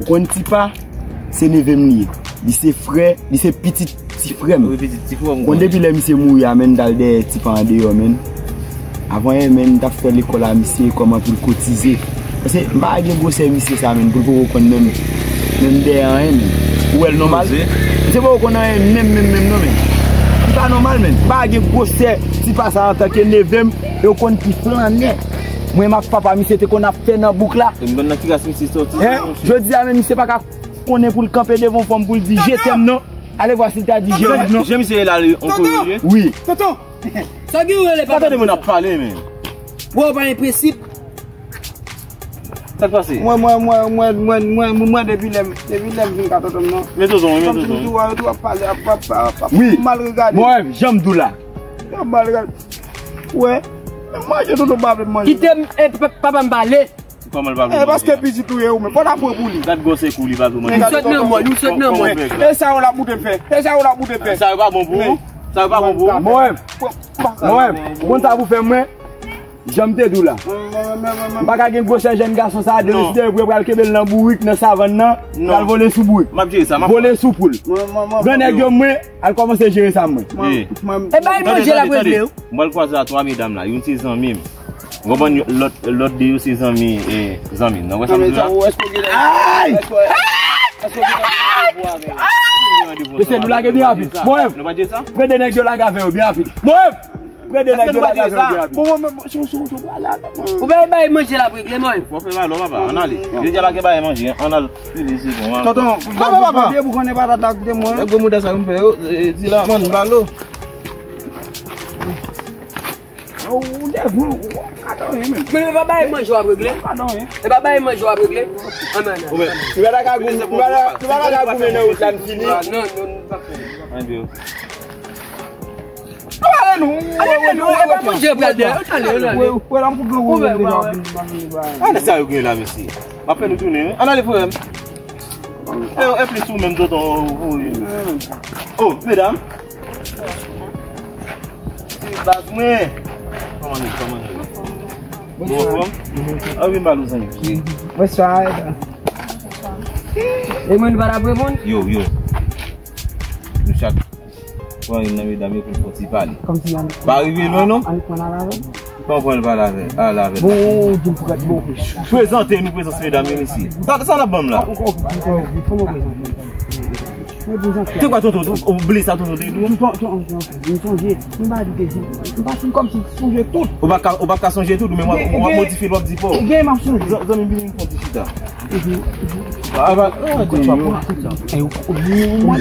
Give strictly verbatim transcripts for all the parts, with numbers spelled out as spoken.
Ou konn Tipa, se neve m li ye. Li se frè, li se pitit ti frè m. Wi, pitit ti frè m. Ou konn depi lè misye mouri a, menn, m t al dèyè Tipa andeyò, menn. Avan yè, menn, m t ap fè lekòl a misye kòman pou l kotize. Paske m pa gen gwosè misye sa, menn, pou l poko konn menm, menm dèyè anyen, menn. Ou wè l nòmal? Misye poko konn anyen menm, menm, menm, non, menn. Li pa nòmal, menn. M pa gen gwosè Tipa sa antanke neve m, e ou konn ki flannè. Mwen, m ak papa misye te konn ap fè nan bouk la. E m konn nan ki ras misye sòti. Hein? Jodi a, menm misye pa ka konnen pou l kanpe devan yon fanm pou l di je t'aime non. Ale vwa si l ta di je t'aime non. Jan misye ye la, li on kourye. Wi. Tonton! Sa gen ou rele papa? Pa tande moun ap pale, men. Bro, pa gen prensip. Sa k pase? Mwen, mwen, mwen, mwen, mwen, mwen, mwen, depi lè m, depi lè m vin ka tonton m nan. Men tonton, men tonton. Tonton, tonton ap pale, ap, ap, ap, ap mal regade. Mwen, jan m di w la. Ap mal regade. Wè. Men manje tonton pa vle manje. Kite m, e, pa, papa m pale. Kòman l pa vle manje? E, paske pitit ou ye ou menm. Fò n ap pran pou li. Gad gwosè kou li pa vle manje. Li sot nan mòn, li sot nan mòn. E sa yo l ap boute fè. E sa yo l ap boute fè. Sa yo pa bon pou ou. Sa yo pa bon pou ou. Mwen, mwen, ou konn sa pou fè mwen? Jan m te di w la. M pa ka gen gwosè jèn gason sa a, demen si Dye vle, pral kenbe l nan bourik, nan savann nan, pral vole sou bourik. M ap jere sa, m ap vole sou poul. Gran nèg yo mwen, al kòmanse jere sa mwen. E bay manje l ap regle wi. M pral kwaze a twa medam la, youn se zanmi m. Ou konprann, lòt, lòt de yo se zanmi, e, zanmi m. Nan wè sa m di la? Ay! Mesye, nou lage byen rapid. Mwen, pran de nèg yo lage avè yo byen rapid. Mwen, pran de nèg yo lage avè yo byen rapid. Bon, bon, bon, si w, si w, si w pral la, ou bay, bay manje l ap regle, mwen. Fò fè malè, papa. Ann ale. Yo deja pa gen bagay manje. Ann al file, se bon. Tonton, papa, papa. Pou konnen patat la koute mwen. Nèg gwo mouda sa yo m fè yo, e, di la, man, balo. Ou devan, ou pa ka anyen menm. Men e pa bay manje w ap regle. Pa anyen. E pa bay manje w ap regle. Ann, ann, ann. Ou pa ta ka goumen, ou pa ta, ou pa ta ka goumen nan wout la, m fini. Non, non, non, pa fè. Ann, yo. Ann ale nou. Ale nou, e pa manje w pral dèyè. Ann ale, ann ale. Wè, wè, la m pou gwo wout la. Ann sa yo gen la, mesye. M ap fè nou tounen, wi. Ann ale, frè m. E, e plis ou menm, tonton, ou, ou. Oh, medam. Ti baz mwen. Kòman nou, kòman nou? Bon, anfòm? Anvi m pale w zanmi. Bonswa. E mwen, nou pa t ap reponn? Yo, yo. Nou chak pran youn nan medam yo pou n fè yon ti pale. Pa rive lwen, non. Ann pran l avè l. Kòman pran l pa lave? A, lave. Bon, ou di m pou gade, bon. Prezante nou prezans medam yo, mesye. Sa, sa n ap ban m la? Kòman prezante? Mwen prezante. Te kwa tonton, ou bliye sa tonton te di w? M sonje, m pa di te di. M pa sonje kòmsi sonje tout. Ou pa ka, ou pa ka sonje tout, men w ap modifye l, w ap di pa w. Gen, m ap sonje. Zanmi m vini yon ti chita. Aba, ah, di chwa pou. E ou, ou, ou, ou,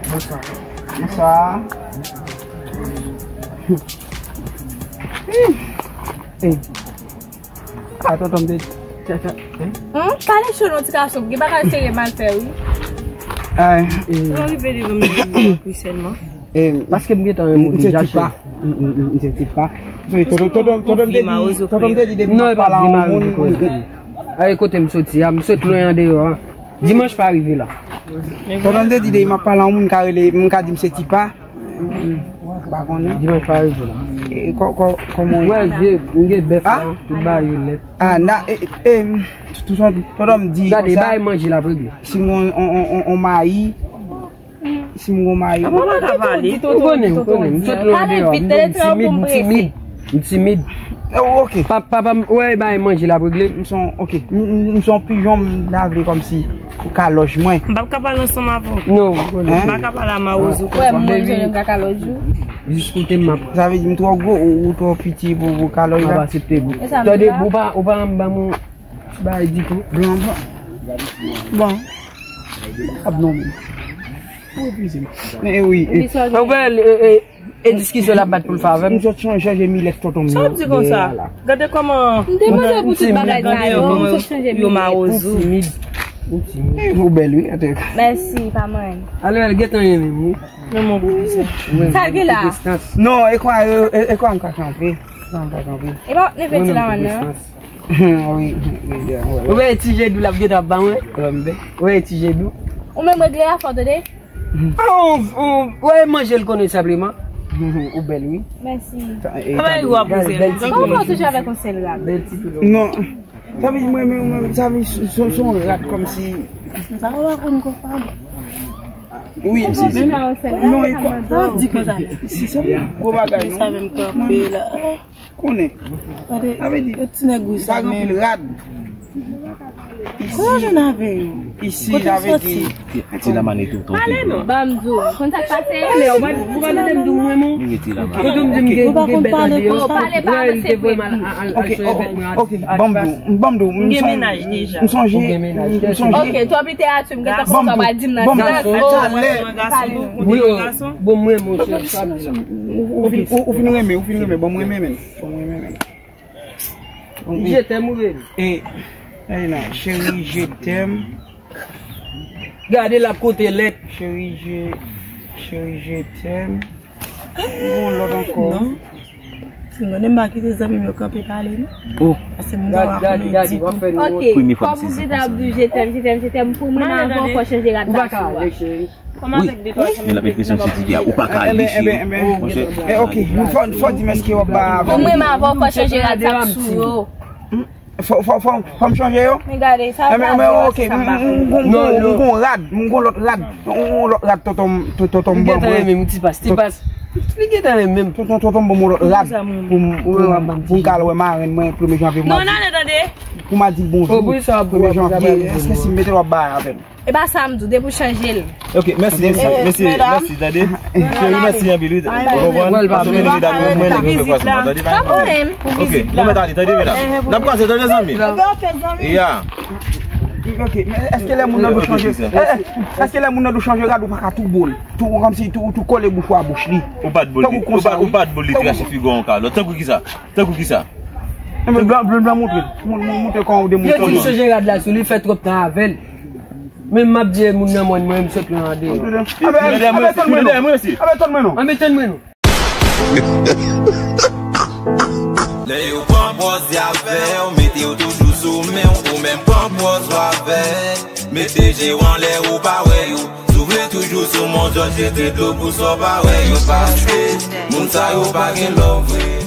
Bonsoir. Bonsoir. Hey. Atantan m te. Hum, pale cho non ti gason, gen bagay serye mal fè wi. Ay, e. Lè w rive devan m, m di w sèlman. E, paske m gentan renmen w deja, cheri. M se Tipa. M se Tipa. Tonton, tonton, tonton m te di, tonton m te di depi m ap pale a yon moun. Ay, kote m soti a, m sot lwen andeyò a. Dimanch pa rive la. Tonton m te di depi m ap pale a yon moun, m ka rele, m ka di m se Tipa. M pa konnen. Dimanch pa rive la. E, kò-, kò-, kòman w ye? Wè, je, m gen bèf la, tout bagay yo nèt. Ah, na, e, e, tonton, tonton m di konsa. Gade, bay manje la, regle. Si m gon, on, on, on, on mayi, si m gon mayi. Ou konnen, ou konnen, m sot lwen andeyò, m timid, m timid, m timid. Oh, ok. Pa, papa m, wè, bay manje la, regle. M son, ok. M, m, m son pijon, m ta vle kòmsi ou ka lòj mwen. M p ap ka pale ansanm avè w. Non, m konnen. M pa ka pale a mawozo konsa. Wè, m mwen jwenn m ka kalòj ou. Jis kote m ap. Sa vle di m twò gwo, ou, ou twò piti pou, pou kalòj la. M ap aksepte, bro. Tande, ou pa, ou pa anba mwen. Bay ditou. Blan, blan. Bon. Ap non, men. Ou epuize m. Men wi. Ou wè, e, e, e diskisyon l ap bat pou l fè avè m. M sot chanje milèt tonton m yo. Sa w di konsa? Gade kòman. M te mande pou tout bagay sa yo, m sot chanje milèt. Ou timid. Ou timid. Ou bèl wi, antouka. Mèsi, pa mwen. Alò, l gentan renmen m wi. Sa gen la? Non, e kwa, e, e, e kwa m ka kanpe. Kwa m ka kanpe. E pa leve ti la nan. Wi, wi, wi. Ou wè ti jedou l ap gentan ba mwen? Ou wè ti jedou? Ou menm regle afè w tande? Ah, ou, ou, ou wè manje l konnen senpleman. Ou bèl wi. Mèsi. Travay ou ap poze la. Kòman w toujou avèk yon sèl rad? Non. Sa vle di mwen, mwen, mwen, sa vle di se, se, se yon rad kòmsi. Sa w pa konn konprann. Wi, si, si. Non, e kwa? Sa w di konsa? Si, se gwo bagay, non? Sa menm kanpe la. Konnen. Gade, sa vle di, yo ti nèg wi sa, men. Anpil rad. Kote w jwenn avè yo? Isi, kote sa vle di? Ti la mane tou, tou. Pale non. Ban m di w, konn sa k pase? Pale, ou pa, ou pa tande m di w mwen, non? Li rete la mane. Ou pa konn pale konsa. Pale pa, se vre. Ok, ok, ok, ban m di w, ban m di w, m gen mennaj deja. M sonje, m sonje. Ok, twòp literati, m gentan konn sa w pral di m nan silans. Bon, mwen, mwen, gason. Wi, bon, mwen, monchè, sa m di. Ou fin, ou, ou fin renmen, ou fin renmen, bon, mwen renmen. Bon, mwen renmen. Je t'aime ou baby. E, e non, chérie, je t'aime. Gade l ap konte lèt. Chérie, je, chérie, je t'aime. Bon, lòt ankò. Non. Si mwen, m pa kite zanmi m yo kanpe pale, non. Oh. Paske moun sa va konnen di tou. Ok, kòm ou gentan ap di je t'aime, je t'aime, je t'aime, pou mwen, nan avan, fò chanje rad la sou ou a. Wi, men l ap enpresyon se ti fi a. Ou pa ka al li cheri. Monchè. Eh, ok, fò, fò di m èske w ap ba. Pou mwen, m avè w fò chanje rad sa k sou yo. Fò, fò, fò, fò m chanje yo? Men gade, sa, men, men, ok, m, m, m, m, m gon rad, m gon lòt rad. M gon lòt rad, tonton, tonton, tonton m ban mwen. Li gentan renmen m, ti pas, ti pas. Li gentan renmen m. Tonton, tonton m ban mwen lòt rad. Pou m, pou m, pou m ka al wè marenn mwen premye janvye. Non, n ale, tande. Pou m a di bonjou premye janvye. Èske si m mete l w ap ba avè m? E pa sa m di w, depi w chanje l. Ok, mèsi, mèsi, mèsi, mèsi, tande. Cheri, mèsi anpil, wi. Ou konprann? Paske mwen, mwen, mwen, mwen, mwen, mwen, tande. Pa pwoblèm. Ok, bon, mèt ale, tande, medam. N ap kwaze, tande, zanmi. Ya. Ok, men èske lè moun nan dwe chanje, èske lè moun nan dwe chanje rad ou pa ka tou bo l? Tou, kòmsi tou, tou kole bouch ou a bouch li. Ou pa t bo l, ou pa, ou pa t bo l, li trache figi w an kalòt. Tankou kisa? Tankou kisa? Enben, blan, blan, blan, montre. Mon-, mon-, montre kòman ou demonte. Yo di m chanje rad la sou li, fè twòp tan avè l. Men m ap di moun nan mwen, mwen, m sot nan deyò. Anben, anben, anben, tann mwen non. Anben, tann mwen non. Anben, tann mwen non. Lè yo pran pòz y avè w, mete yo toujou sou men w, ou menm pran pòz w avè. Mete je w anlè, ou pa wè yo. Si w vle toujou sou mon zòt, jete dlo pou sa w pa wè yo pase. Moun sa yo pa gen love vre.